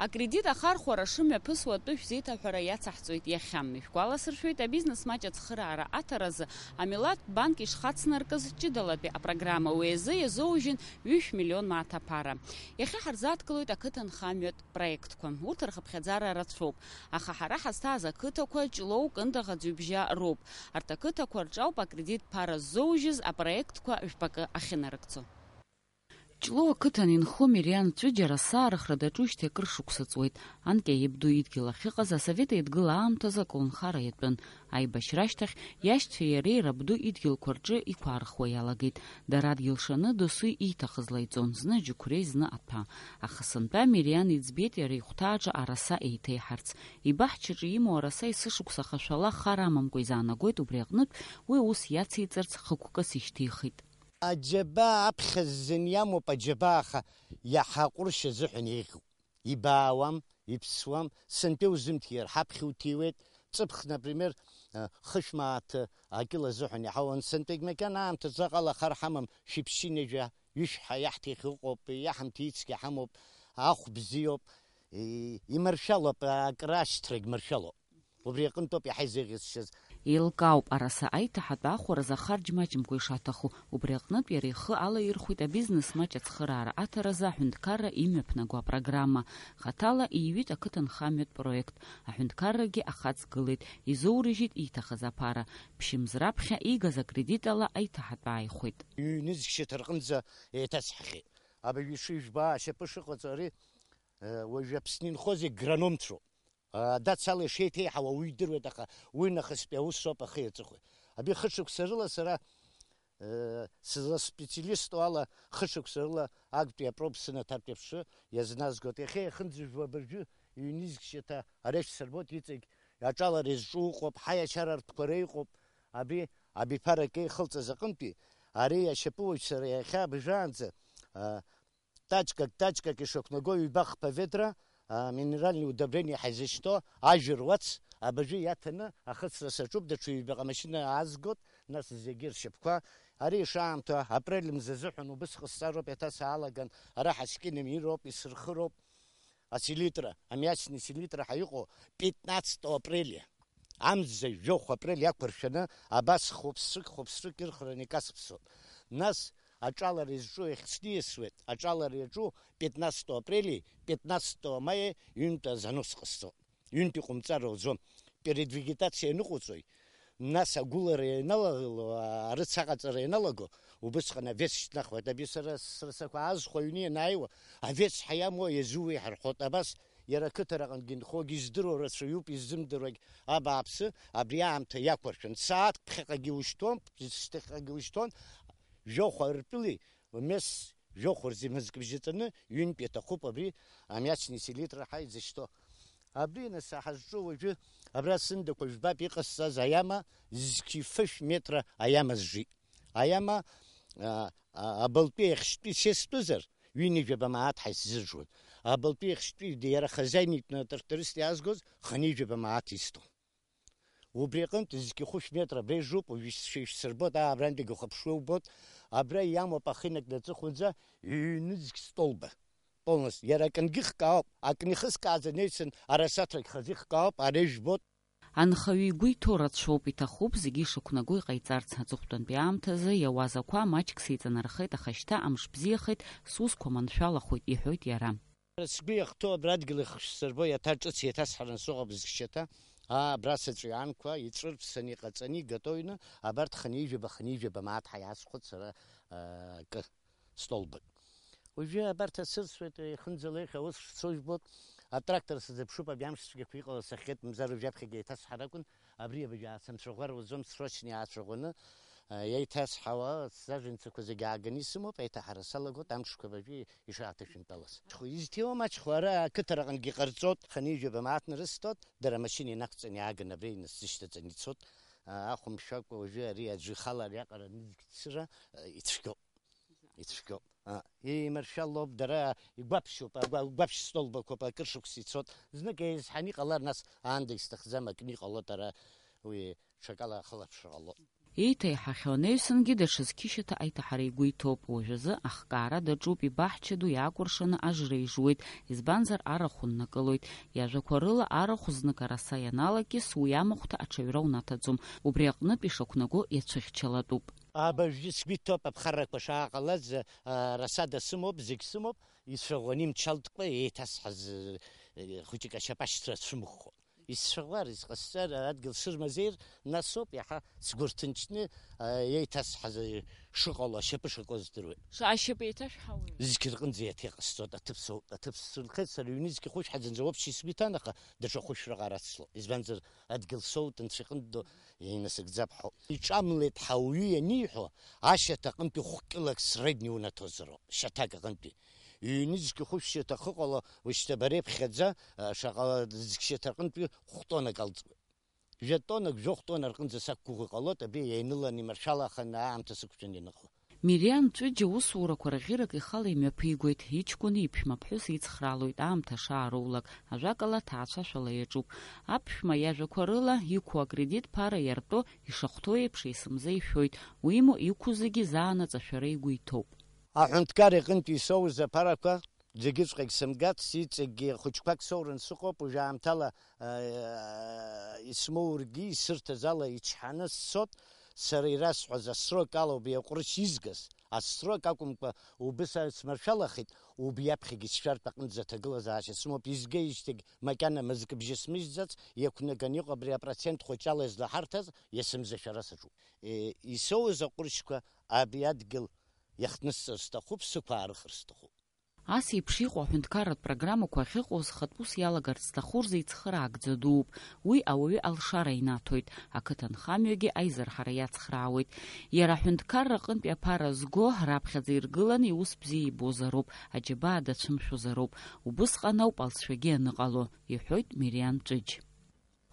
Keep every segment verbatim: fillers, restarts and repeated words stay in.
Акредит ахархәара шымҩаԥысуа атәы шәзеиҭаҳәара иацаҳҵоит иахьа. Ишәгәаласыршәоит, абизнес маҷ ацхыраара аҭаразы амилаҭтә банк ишхацнаркыз ҷыдалатәи апрограмма. Уи азы иазоужьын ҩышә миллион мааҭ аԥара. Иахьа ҳарзааҭгылоит ақыҭанхамҩатә проектқәа. Урҭ рхыԥхьаӡара рацәоуп. Аха ҳара ҳазҭааз ақыҭақәа Ҷлоу, Кындыӷ, Аӡҩыбжьа роуп. Арҭ ақыҭақәа рҿы ауп акредит ԥара ззоужьыз апроектқәа жәпакы ахьынарыгӡо. Ҷлоу ақыҭан инхо Мириан Ҵәыџьа араса арыхра даҿушьҭеи акыр шықәса ҵуеит. Анкьа иабду идгьыл ахьыҟаз асовет еидгыла аамҭазы аколнхара иатәын. Аибашьра ашьҭахь иашьцәеи иареи рабду идгьылқәа рҿы иқәаарыхуа иалагеит. Дара адгьыл шаны досу ииҭахызла иҵон, зны аџьықәреи, зны аҭәа. Аха сынтәа Мириан иӡбеит иара ихәҭааҿы араса еиҭеиҳарц. Ибаҳчаҿы имоу араса есышықәса хашәала хар амамкәа изаанагоит, убри аҟнытә уи аус иациҵарц хықәкыс ишьҭихит. Аџьабаа аԥхьа ззын иамоуп аџьабаа, аха иаҳа аҟәрышь азыҳәан еиӷьуп. Ибаауам, иԥсуам, сынтәа иузымҭиир, ҳаԥхьа уҭиуеит, ҵыԥх, например, э, хышә мааҭ акьыл азыҳәан иаҳауан, сынтәагь макьана аамҭа ҵаҟала хар ҳамам, шәиԥшьынҩажәа, ҩышә ҳәа иаҳҭихьоу ыҟоуп, иаҳамҭеицгьы ҳамоуп, ахә бзиоуп, и-, имаршәалоуп, акры ашьҭрагь маршәалоуп. Убри аҟынтәоуп иаҳа изеиӷьасшьаз. Еилкаауп, араса аиҭаҳатә аахәаразы ахарџь маҷымкәа ишаҭаху. Убри аҟнытә иара ихы алаирхәеит абизнес маҷ ацхыраара аҭаразы аҳәынҭқарра имҩаԥнаго апрограмма. Хаҭала иҩит ақыҭанхамҩатә проект. Аҳәынҭқаррагьы ахаҵгылеит, изоурыжьит ииҭахыз аԥара. Ԥшьымз раԥхьа иигаз акредит ала аиҭаҳатә ааихәеит. Ҩ-нызқьшьа ҭарҟынӡа еиҭацҳахьеит. Абыржә ишыжәбо ашьапы шыҟаҵо ари, э, уажәы Аԥсны инхо зегь грономцәоуп. Адацала ишеиҭеиҳауа уи идыруеит, аха уи нахыстәи аус ауп ахи аҵыхәеи. Абри хышықәса рыла сара, э, сызласпециалисту ала, хышықәса рыла актәи апроб сынаҭартә еиԥш иазназгоит. Иахьа иахынӡажәуа абыржәы ҩнызқьшьаҭа арахь сырбоит, иҵегь аҿалара изҿу ыҟоуп, ҳаиашьара ртәқәа реиҟоуп. Абри абиԥарак еихылҵаз аҟынтәи, ари ашьапы уажә сара иахьа абыжаанӡа, а, Тачкак, тачкак ишақәнаго ҩба-хԥа ведра, а, минеральный удобрение ҳаизышьҭоу, ажәа руац, абыржәы иаҭаны ахыцра саҿуп, даҽа ҩбаҟа машьына аазгоит, нас зегьы ршьапқәа. Ари ишаамҭоу апрель мза азыҳәан убыс ҟасҵароуп, еиҭа саалаган, ара ҳаскьынам ироуп, исырхыроуп, аселитра, аммиачный селитра ҳәа иҟоу, пятнадцатого апреля. Амза жәохә апрель иақәыршәаны, абас хәыԥсрык, хәыԥсрык ирхәраны икасԥсоит. Нас аҿалара изҿу иахьсниасуеит, аҿалара иаҿу пятнадцатого апрели, пятнадцатого мае ҩынтә азанос ҟасҵоит. Ҩынтә иҟумҵар ауӡом. Перед вегетациа ианыҟуҵои, нас агәылара ианалагыло, арыц аҟаҵара ианалаго, убысҟан авец шьҭнахуеит. Абри сара срасақәа аазхәа аҩны ианааиуа, авец ҳәа иамоу иазууеи ҳарҳәоит. Абас Иара ақыҭараҟынгьы инхогьы издыруа рацәаҩуп, иззымдыруагь абааԥсы, абри аамҭа иақәыршәан. Сааҭк ԥхьаҟагьы ушьҭуан, шьҭахьҟагьы ушьҭуан, жәохә арпыли, мес жәохә рзы мызкыбжьаҵаны, ҩынтә иаҭахуп абри амиачный селитра ҳәа изышьҭоу. Абри нас ҳазҿу уажәы, абра сындақәа жәбап иҟасҵаз аиама, зқьи фышә метра аиама зжит. Аиама, а, а, абылтәи иахьтәи сестәызар, ҩынҩажәаба мааҭ ҳаисзыжуан. Абылтәи иахьтәи иара хозяин итәны атракторист иаазгоз хынҩажәаба мааҭ истон. Убри аҟынтә зқьи хәышә метра абра ижуп, уажә ишсырбоит, аа, абрантәигьы ухыԥшуа иубоит, абра иамоуп ахы инаркны аҵыхәанӡа ҩ-нызқь столба. Полностью. Иара акынгьы ихкаауп, акны ихыскааз анеицын, арасаҭрагь хазы ихкаауп, ара ижәбоит. Анхаҩы игәы иҭоу рацәоуп, иҭахуп зегьы ишықәнаго иҟаиҵарц. Аҵыхәтәантәи аамҭазы иауаз ақәа маҷк сеиҵанархеит, аха шьҭа амш бзиахеит, сусқәа маншәалахоит, иҳәоит иара. Сгәы иахәҭоу абра адгьыл ихшәсырбо, иаҭа ҿыц еиҭасҳаран сыҟоуп зқьшьаҭа. Аа, абра сыҵәҩанқәа иҵәырԥсаны иҟаҵаны игатоины, абарҭ хынҩажәаба, хынҩажәаба мааҭ ҳәа иаасхәыцра, акы. Столбак. Уажәы абарҭ асырсуеит, ихынӡалеихьа аус шцо жәбоит. Атрактор сазыԥшуп, абри амш цәгьақәа иҟалаз сахьхеит, мамзар уажәы аԥхьагьы еиҭасҳар акәын, абри абыжә аацамцәаӷәар уаӡом, срочно иаацәаӷәаны, а, еиҭасҳауа, сажәынцақәа зегьы ааганы исымоуп, еиҭаҳара салагоит, амшқәа абажәы ишааҭышәынтәалаз. Изҭиуам ачхәа, ара ақыҭараҟынгьы иҟарҵоит, хынҩажәаба мааҭ нарысҭоит, дара амашьына инақәҵаны иааганы абра инасзышьҭаҵаны ицоит, а, ахәымшәакәа уажәы ари аӡәы ихала ариаҟара нызқь цыра, а, ицәгьоуп. Ицәгьоуп. А, еимаршәалоуп, дара игәаԥшьоуп, агәа-, агәаԥшь столбақәоуп, акыр шықәса ицоит. Знык еизҳаны иҟалар, нас аанда исҭахӡам, акны иҟалоит, ара уи ҽакала ахылаԥшра ҟалоит. Еиҭа иҳахьоу анаҩсангьы даҽа зқьышьаҭа аиҭаҳара игәы иҭоуп. Уажәазы ахкаара даҿуп, ибаҳчаду иаакәыршаны ажра ижуеит, избанзар арахә ннакылоит. Иажәақәа рыла, арахә знык араса ианалакьыс, уи амахәҭа аҽаҩра унаҭаӡом. Убри аҟнытә ишақәнаго иацәыхьчалатәуп. Абыржәы сгәы иҭоуп аԥхаррақәа шааҟалаз, а, расада сымоуп, зегь сымоуп, ицәаӷәаны имчалтәкәа еиҭасҳаз, э, хәыҷык ашьапашьҭра цәымӷхо. Исцәаӷәар, исҟасҵар, адгьыл сырмазеир, насоуп иаҳа сгәы рҭынчны, а, еиҭасҳаз, э, шыҟало, ашьапы шакуа здыруеит. Ша-, ашьапы еиҭашәҳауеи? Зқьы рҟынӡа еиҭа иҟасҵоит, аҭыԥ соуп, аҭыԥ сырхеит, сара ҩнызқьы хәышә ҳаӡынӡа уаԥшьа исгәы иҭан, аха даҽа хәышәраҟа арацло. Избанзар, адгьыл соут, Анцәа иҟынтә ду, Инасыгӡап ҳәа. Иҿамлеит ҳәа ауаҩы ианиҳәо, ашьаҭа аҟынтәи хә-кьылак средни унаҭозароуп, шьаҭак аҟынтәи. Ҩ-нызқь хәышә шьаҭа ахьыҟало, ушьҭа бара иԥхьаӡа, а, шаҟа зқь шьаҭа рҟынтәи хә-тоннак алҵуеит. Жәа-тоннак, жәохә-тонна рҟынӡа сақәгәыӷуа иҟалоит, абри ианыланы имаршәалаханы аамҭа сықәшәаны ианыҟала. Мириан Ҵәыџь аусурақәа раӷьырак ихала имҩаԥигоит, иҷкәыни иԥшәмаԥҳәыси ицхраалоит аамҭа шаароулак, ажәакала, ҭаацәашәала иаҿуп. Аԥшәма иажәақәа рыла, иқәу акредит ԥара иартәо, ишахәҭоу еиԥш, есымза ишәоит, уимоу, иқәу зегьы заанаҵ ашәара игәы иҭоуп. Аҳәынҭқар иҟынтә исоуз аԥарақәа зегьыҵәҟьагь сымгац, иҵегьгьы хәыҷқәак соуран сыҟоуп, уажәы аамҭала, э, исмоургьы исырҭаз ала ичҳаны сцот, сара ирасҳәаз асрок алоуп иаҟәрышь изгаз, асрок акәымкәа, убыс смаршәалахеит, убри аԥхьагьы сшәартә аҟынӡа аҭагылазаашьа сымоуп, изгеижьҭеигь макьана мызкы бжьы смыжьӡац, иақәнаганы иҟоуп абри апроцент хәыҷала излаҳарҭаз, есымза шәара саҿуп. Э, исоуз аҟәрышьқәа абри адгьыл иахҭнысҵар сҭахуп, сықәаарыхыр сҭахуп. Ас еиԥш иҟоу аҳәынҭқарратә программақәа ахьыҟоу зхатә ус иалагарц зҭаху рзы ицхыраагӡа дууп. Уи ауаҩы алшара инаҭоит, ақыҭанхамҩагьы аизырҳара иацхраауеит. Иара аҳәынҭқарра аҟынтәи аԥара зго, раԥхьаӡа иргыланы иус бзиа ибозароуп, аџьабаа дацәымшәозароуп. Убысҟан ауп алҵшәагьы аныҟало, иҳәоит Мириан Ҿыџь.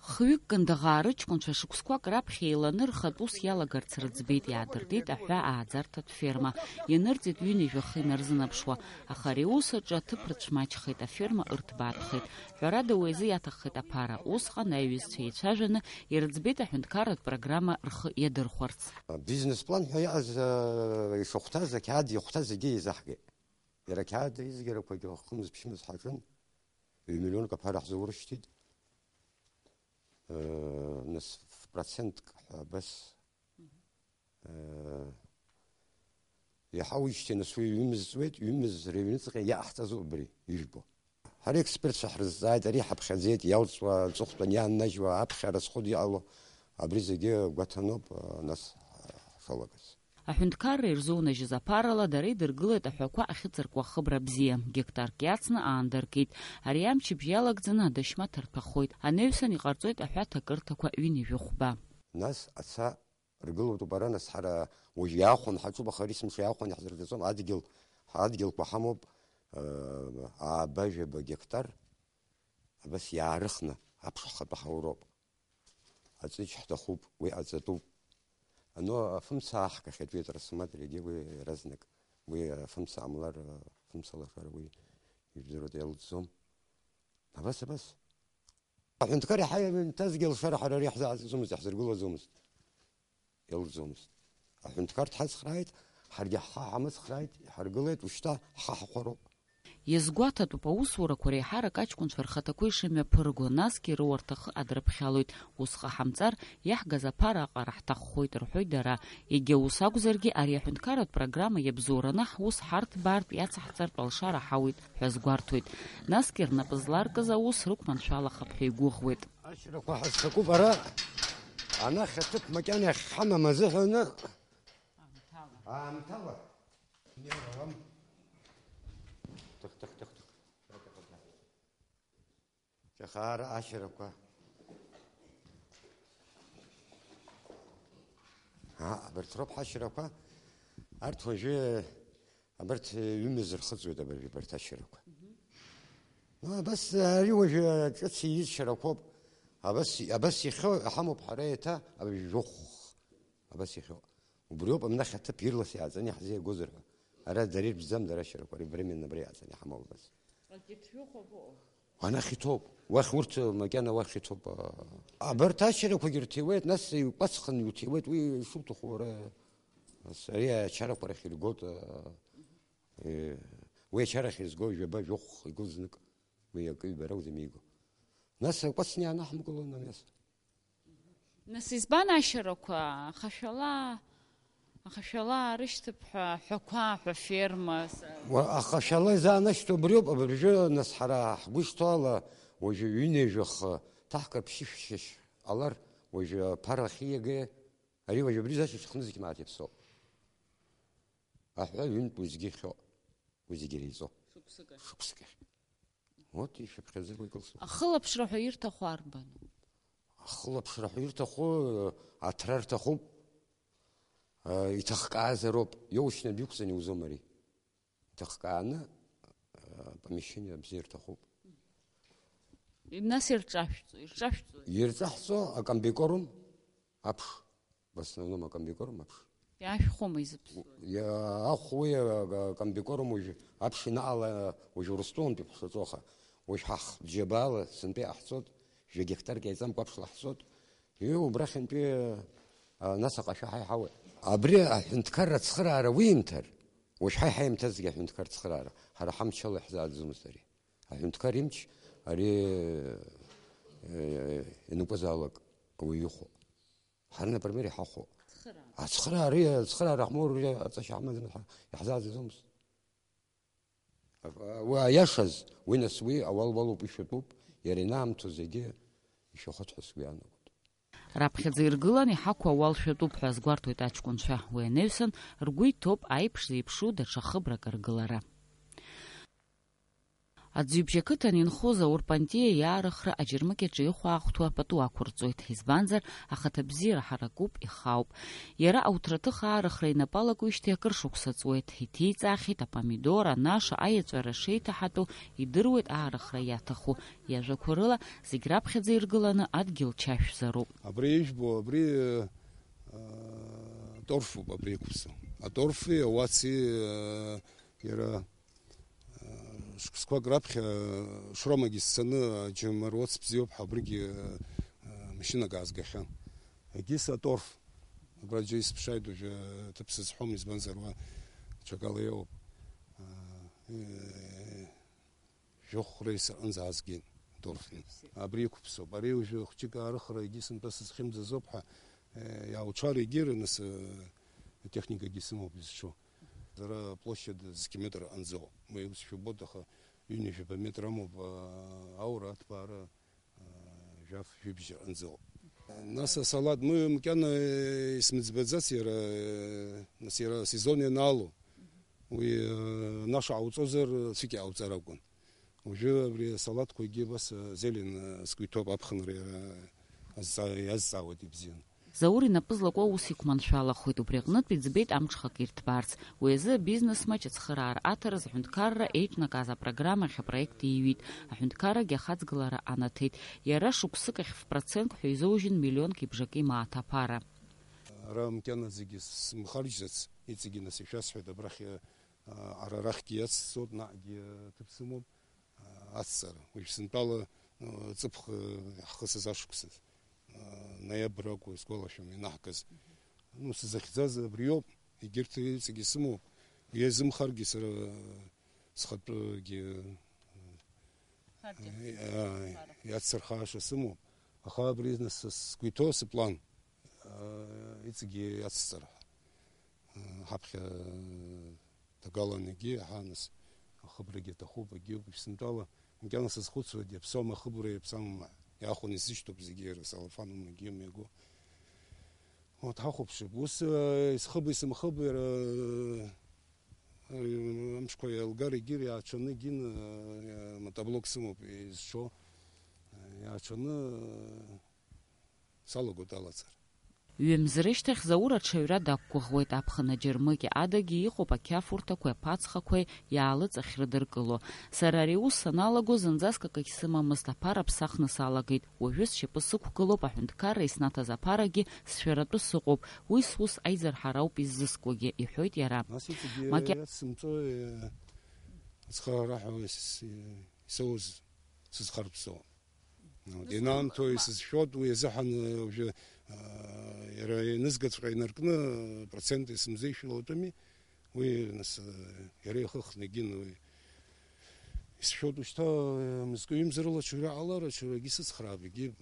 Хҩык Кындыӷаа рыҷкәынцәа шықәсқәак раԥхьа еиланы рхатә ус иалагарц рыӡбеит, иаадыртит аҳәаа ааӡарҭатә ферма. Ианырҵеит ҩынҩажәа хы инарзынаԥшуа, аха ари аус аҿы аҭыԥ рыцәмаҷхеит, аферма ырҭбаатәхеит. Ҳәарада, уи азы иаҭаххеит аԥара. Усҟан аиҩызцәа еицәажәаны ирыӡбеит аҳәынҭқарратә программа рхы иадырхәарц. Бизнес-план ҳәа иҟаз, э, ишахәҭаз, ақьаад ихәҭа зегьы еизаҳгеит. Иара ақьаад аизгарақәагьы хымз-ԥшьымз ҳаҿын, ҩ-миллионк аԥара ҳзаурышьҭит. Э, нас, ф-, процентк ҳәа абас, э, иаҳауижьҭеи, нас, уи ҩымз ҵуеит, ҩымз рыҩныҵҟа иаҳҵазоуп абри ижәбо. Ҳара експертцәа ҳрызҵааит, ари ҳаԥхьаӡеит, иалҵуа, аҵыхәтәан иааннажьуа, аԥхьа аразҟыда иҟало, абри зегьы гәаҭаноуп, э, нас, ҳшалагаз. Аҳәынҭқарра ирзунажьыз аԥарала дара идыргылеит аҳәақәа ахьыҵаркуа ахыбра бзиа, гектарк иацны аанда ркит. Ари амчыбжь иалагӡаны адашьма ҭарҭәахоит. Анаҩсан иҟарҵоит аҳәаҭа акырҭақәа ҩынҩажәи хәба. Нас аца ргылоуп ара, нас ҳара уажә иаахәаны ҳаҿуп, аха рисмша иаахәаны иаҳзыргаӡом, адгьыл, адгьылқәа ҳамоуп, э, ааба-жәаба гектар, абас иаарыхны аԥш ҳхатәы ҳауроуп. Аҵыџь ҳҭахуп, уи аҵатәуп. Ано афымца аҳкахьеит, уи атрансформатор, егьи уи иаразнак. Уи афымца ҟамлар, афымца лашара уи ижәдыруеит, иалҵӡом. Абас, абас. Аҳәынҭқар иаҳа иаҩнҭазгьы алшара ҳара ари ҳзааҵаӡомызт, иаҳзыргылаӡомызт. Иалҵӡомызт. Аҳәынҭқар дҳацхрааит, ҳаргьы ҳхы ҳамыцхрааит, иҳаргылеит, ушьҭа ҳхы ҳахәароуп. Иазгәаҭатәуп аусурақәа реиҳарак аҷкәынцәа рхаҭақәа ишымҩаԥырго, насгьы рыуа рҭахы адрыԥхьалоит. Ус ҟаҳамҵар, иаҳгаз аԥара аҟара ҳҭаххоит, рҳәоит дара. Егьа ус акәзаргьы, ари аҳәынҭқарратә программа иабзоураны ҳус ҳарҭбаартә иацаҳҵартә алшара ҳауеит ҳәа азгәарҭоит. Насгьы рнапы зларкыз аус рықәманшәалахап ҳәа игәыӷуеит. Ашьрақәа ҳазҭакуп ара, анахь аҭыԥ макьана иахьҳамам азыҳәаны. Аамҭала. Аамҭала. Иарауам. Тых, тых, тых, тых. Ҷахаара ашьарақәа. Аа, абарҭ роуп ҳашьарақәа. Арҭ уажәы, абарҭ ҩымыз рхыҵуеит абарҭ, абарҭ ашьарақәа. Ну, абас, ари уажәы ҿыц ииз шьарақәоуп. Абас, абас ихьоу ҳамоуп ҳара еиҭа, абри жәохә. Абас ихьоу. Убриоуп, амнахь аҭыԥ ирлас иааҵаны иаҳзеигозар ҳәа. Ара дара ирбзам, дара ашьарақәа, ари временно абра иааҵаны иҳамоу абас. Акьыҭҩы хәба ыҟоуп. Уанахь иҭоуп. Уахь урҭ макьана уахь иҭоуп. Абарҭ ачарақәагьы рҭиуеит, нас иукәацхын иуҭиуеит, уи ишуҭаху уара. Нас ари ачарақәа рахь иргоит, э, уи ачарахь изго жәаба, жәохә игылт знык, уи акы ҩбара узымиго. Нас акәацны иаанаҳмгылон амҩас. Нас избан ашьарақәа? Ахашәала, ахашәала аарышьҭып ҳәа, ҳәақәа, ҳәа ферма, с- Уа, ахашәала изаанашьҭу абриоуп, абыржәы, нас, ҳара ҳгәы ишҭоу ала, уажәы ҩынҩажәа хы ҭаҳкыр ԥшьышә шьышь ҟалар, уажәы аԥара ахьиагеи, ари уажәы абри зашьцәа шьҭыхны зегь мааҭ иаԥсоуп. Аҳәа ҩынтә уи зегьы ихьоу, уи зегьы иреиҵо. Шықәсык ахь. Шықәсык ахь. Вот ишәаԥхьаӡа уи кылсуп. Ахылаԥшра ҳәа ирҭаху арбану? Ахылаԥшра ҳәа ирҭаху, э, аҭра рҭахуп. Э, иҭахкаазароуп. Иоушьны адәы иқәҵаны иузом ари. Иҭахкааны, э, помещение бзиа рҭахуп. Нас ирҿашәҵо, ирҿашәҵо? Ирҿаҳҵо акомбикорум аԥш. В основном акомбикорум аԥш. Иаашәхәома изыԥсуа? Иа-, ахә уи, а, акомбикорум уажә аԥш инаала, уажә Урыстәылантәи ԥшаҵоха. Уажә ҳахбжьабаала сынтәа иҟаҳҵоит, жәа гектарк еиҵамкәа аԥш лаҳҵоит. Иу, убрахьынтәи, а, нас аҟашәа ҳаиҳауеит. Абри аҳәынҭқарра ацхыраара уимҭар, уажә ҳаи ҳаимҭазгьы аҳәынҭқар цхыраара, ҳара ҳамчала иаҳзааӡомызт ари. Аҳәынҭқар имч ари, э, ианакәызаалак ауаҩы ихәо. Ҳара, например, иҳахәо. Ацхыраара. Ацхыраара, ацхыраара ҳмоур, ари аҵашьа ҳамаӡам, ҳа-, иаҳзааӡаӡомызт. Уи аиашаз, уи нас уи ауал уалоуп, ишәатәуп, иара инаамҭоу зегьы ишәахәоит ҳәа сгәы иаанагоит. Раԥхьаӡа иргылан иҳақәу ауал шәатәуп ҳәа азгәарҭоит аҷкәынцәа. Уи анаҩсан, ргәы иҭоуп аиԥш зеиԥшу даҽа хыбрак ргылара. Аӡҩыбжьа ақыҭан инхо Заур Пантиа иаарыхра аџьармыкьаҿы ихәаахәҭуа пату ақәырҵоит, избанзар, ахаҭабзиара ҳаракуп, ихаауп. Иара ауҭраҭых аарыхра инапы алакуижьҭеи акыр шықәса ҵуеит, иҭеиҵаахьеит апомидор, анаша, аиаҵәара шеиҭаҳатәу, идыруеит аарыхра иаҭаху. Иажәақәа рыла, зегь раԥхьаӡа иргыланы адгьыл чашәзароуп. Абри ижәбо, абри, э, торфуп, абри иқәԥсоу. Аторфи ауаци, э, иара Шықәсқәак раԥхьа Шромагьы сцаны, аџьамаруац бзиоуп ҳәа абригьы, а, машьынак аазгахьан. Егьыс аторф, абра џьа исԥшааит, уажәы ҭыԥ сызҳәом, избанзар уа ҽакала иоуп. А, э, жәохә реис аҟынӡа аазгеит аторф. Абри иқәыԥсоуп. Ари уажәы хәҷык аарыхра егьи сынтәа сызхьымӡазоуп ҳәа, э, иаауцәар егьи рынас, э, атехникагьы сымоуп изҿу. Ара аплощадь зқьы метр анҵоу. Уи ус шәыбоит, аха ҩынҩажәаба метр амоуп, аа, аура, аҭбаара, аа, жәаф, жәибжь анҵоу. Нас асалаҭ, мы макьана, э, исмыӡбаӡац иара, э, нас иара асезон ианаало. Уи, э, наша ҟауҵозар, цәыкьа ҟауҵар акәын. Уажәы абри асалаҭқәагьы абас, э, зелен, э, сгәы иҭоуп, аԥхынра иара азҵаа-, иазҵаауеит ибзианы. Заур инапы злаку аус иқәманшәалахоит, убри аҟнытә иӡбеит амҽхак ирҭбаарц. Уи азы абизнес маҷ ацхыраара аҭара зҳәынҭқарра еиҿнакааз апрограммахь апроект ииҩит. Аҳәынҭқаррагьы ахаҵгылара анаҭеит. Иара шықәсык ахь фпроцентк ҳәа изоужьын миллионки бжаки мааҭ аԥара. Ара макьана зегьы сымхарџьзац, иҵегьы нас ишәасҳәеит, абрахь, а, ара арахьгьы иацсҵоит, наҟгьы ҭыԥ сымоуп. Ацҵара. Уажә сынтәала, э, ҵыԥх, э, иаҳхысыз ашықәсаз, э, ноиабр акәу, исгәалашәом, ианаҳгаз. Ну, сзыхьӡаз абриоуп, егьырҭ иҵегьы сымоуп. Уи иазымхаргьы сара, э, схатәыгьы, э, Харгьы. Э, иацсырхаша сымоуп. Аха абри нас сгәы иҭоу сыплан, э, иҵегьы иацсҵар ҳәа. Ҳаԥхьа дагалан егьи, аҳа, нас, ахыбрагьы аҭахуп, егьи, уажә сынтәала, макьана сазхәыцуеит, иаԥсоума ахыбра, иаԥсамоума, иаахәаны исышьҭоуп зегьы, иара салафанума, егьи, мҩаго. Вот, ҳахәаԥшып. Ус, э, исхыбу, исымхыбу, иара, э, амшқәа еилгар, егьи, иаачаны, егьин, э, мотоблок сымоуп, изшо, э, иаачаны, э, салагоит алацара. Ҩымз рышьҭахь Заур аҽаҩра дақәгәыӷуеит, аԥхын аџьармыкьа адагьы иҟоуп ақьафурҭақәеи аԥацхақәеи иаалыҵ ахьрыдыркыло. Сара ари аус саналаго зынӡаск акагь сымамызт, аԥара ԥсахны салагеит. Уажәы сшьапы сықәгылоуп, аҳәынҭқарра иснаҭаз аԥарагьы сшәаратәы сыҟоуп, уи сус аизырҳара ауп иззыскуагьы, иҳәоит иара. Нас иҵегьы Макьа- иацсымҵо, э, ацхыраара ҳәа ис-, ис-, исоуз сызхарԥсо. Инаамҭоу исызшәоит, уи азыҳәан, уажәы, иара ианызгаҵәҟьа инаркны, процент исымзеишәылатәыми, уи, нас, иара ихы хнагин, уи. Исшәоит, ушьҭа, мызкы ҩымзарыла аҽаҩра ҟалар, аҽаҩрагьы сыцхраап, егьи,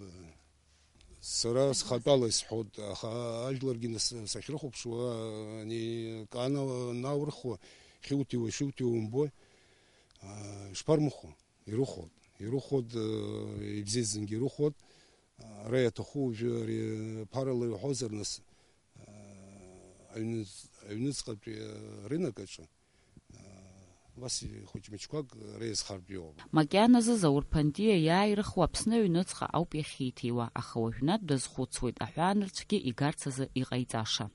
сара схатәала исҳәоит, аха ажәларгьы нас сахьрыхәаԥшуа, ани, кана наурыхуа, хьуҭиуа, шьуҭиуа умбои, ишԥармыхәо? Ирыхәоит, ирыхәоит, э, ибзиаӡангьы ирыхәоит. Ара иаҭаху уажәы ари ԥарала иуҳәозар, нас, э, аҩныҵ-, аҩныҵҟатәи арынок аҿы, э, убас ихәыҷ-мыҷқәак ара иазхартә иоуп. Макьаназы Заур Ԥантиа иааирыхуа Аԥсны аҩныҵҟа ауп иахьиҭиуа, аха уажәнатә дазхәыцуеит, аҳәаанырцәгьы игарц азы иҟаиҵаша.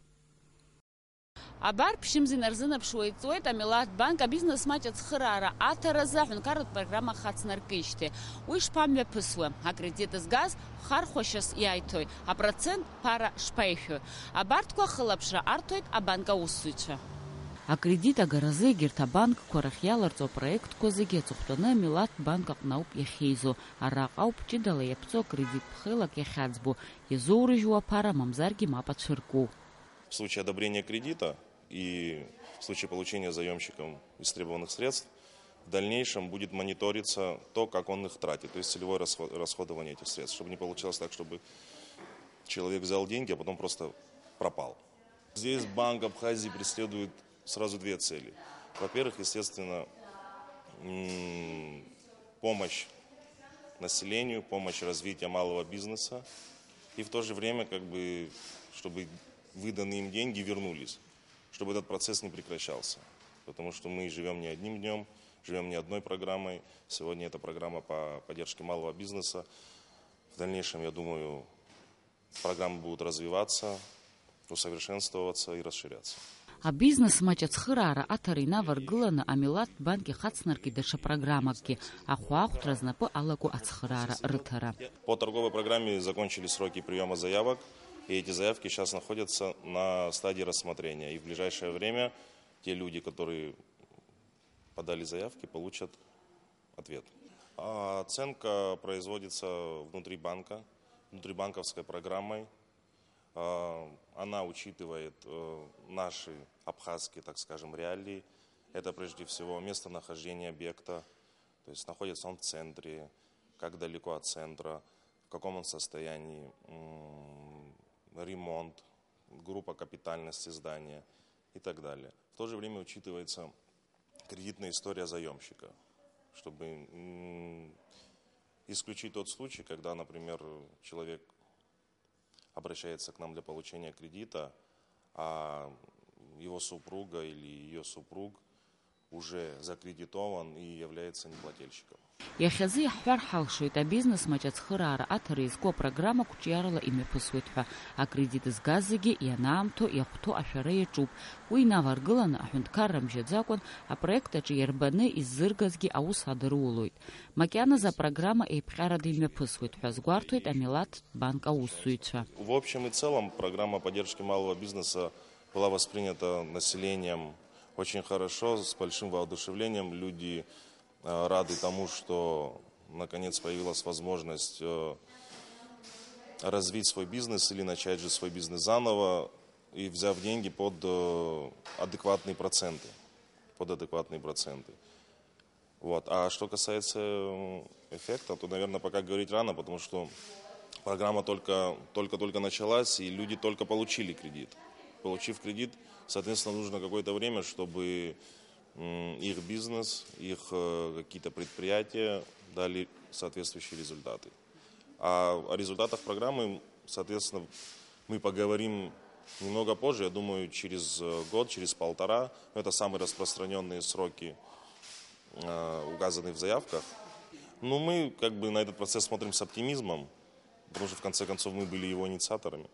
Абар, ԥшьымз инарзынаԥшуа иҵуеит Амилаҭ банк абизнес маҷ ацхыраара аҭаразы аҳәынҭқарратә программа хацнаркижьҭеи. Уи шԥамҩаԥысуеи? Акредит згаз хархәашьас иаиҭои? Апроцент ԥара шԥаишәои? Абарҭқәа хылаԥшра арҭоит абанк аусзуҩцәа. Акредит агаразы егьырҭ абанкқәа рахь иаларҵо апроектқәа зегьы аҵыхәтәаны Амилаҭ банк аҟны ауп иахьеизо. Араҟа ауп ҷыдала иаԥҵоу акредит ԥхеилак иахьаӡбо, иазоурыжьуа аԥара мамзаргьы мап ацәырку. В случае одобрения кредита и в случае получения заемщиком истребованных средств в дальнейшем будет мониториться то, как он их тратит, то есть целевое расхо-, расходование этих средств, чтобы не получилось так, чтобы человек взял деньги, а потом просто пропал. Здесь Банк Абхазии преследует сразу две цели. Во-первых, естественно, м, помощь населению, помощь развития малого бизнеса. И в то же время, как бы, чтобы выданные им деньги вернулись, чтобы этот процесс не прекращался. Потому что мы живём не одним днём, живём не одной программой. Сегодня это программа по поддержке малого бизнеса. В дальнейшем, я думаю, программы будут развиваться, усовершенствоваться и расширяться. Абизнес маҷ ацхыраара аҭара инаваргыланы Амилаҭ банк ихацнаркит даҽа программакгьы, ахәаахәҭра знапы алаку ацхыраара рыҭара. По торговой программе закончились сроки приёма заявок, и эти заявки сейчас находятся на стадии рассмотрения. И в ближайшее время те люди, которые подали заявки, получат ответ. А, оценка производится внутри банка, внутрибанковской программой. А, она учитывает, э, наши абхазские, так скажем, реалии. Это прежде всего местонахождение объекта, то есть находится он в центре, как далеко от центра, в каком он состоянии, м, ремонт, группа капитальности здания и так далее. В то же время учитывается кредитная история заёмщика, чтобы, м, исключить тот случай, когда, например, человек обращается к нам для получения кредита, а его супруга или её супруг уже закредитован и является неплательщиком. Иахьазы иаҳҳәар ҳалшоит, абизнес маҷ ацхыраара аҭара иазку апрограмма қәҿиарала имҩаԥысуеит ҳәа. Акредит згаз зегьы ианаамҭоу, иахәҭоу ашәара иаҿуп. Уи инаваргыланы, аҳәынҭқарра мжьаӡакәан, апроект аҿы иарбаны иззыргазгьы аус адырулоит. Макьаназы апрограмма еиԥҟьарада имҩаԥысуеит ҳәа азгәарҭоит Амилаҭтә банк аусзуҩцәа. В общем и целом, программа поддержки малого бизнеса была воспринята населением очень хорошо, с большим воодушевлением. Люди, э, рады тому, что наконец появилась возможность, э, развить свой бизнес или начать же свой бизнес заново, и взяв деньги под, э, адекватные проценты, под адекватные проценты. Вот. А что касается, м, эффекта, то, наверное, пока говорить рано, потому что программа только, только-только началась, и люди только получили кредит. Получив кредит, соответственно, нужно какое-то время, чтобы, м, их бизнес, их, э, какие-то предприятия дали соответствующие результаты. А о результатах программы, соответственно, мы поговорим немного позже, я думаю, через, э, год, через полтора. Но это самые распространённые сроки, э, указанные в заявках. Но мы как бы на этот процесс смотрим с оптимизмом, потому что в конце концов мы были его инициаторами.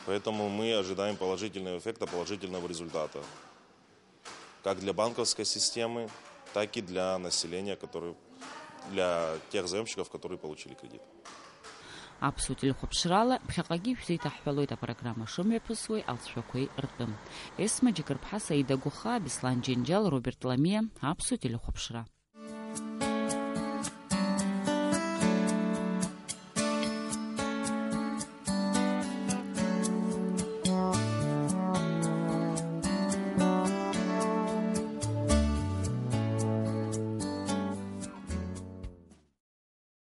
Поэтому мы ожидаем положительного эффекта, положительного результата. Как для банковской системы, так и для населения, которые, для тех заёмщиков, которые получили кредит. Аԥсуа телехәаԥшрала ԥхьаҟагьы ишәзеиҭаҳҳәалоит апрограмма шымҩаԥысуеи алҵшәақәеи ртәы. Есма Џьакырԥҳа, Саида Гәыхаа, Беслан Џьанџьал, Роберт Ламиа, Аԥсуа телехәаԥшра.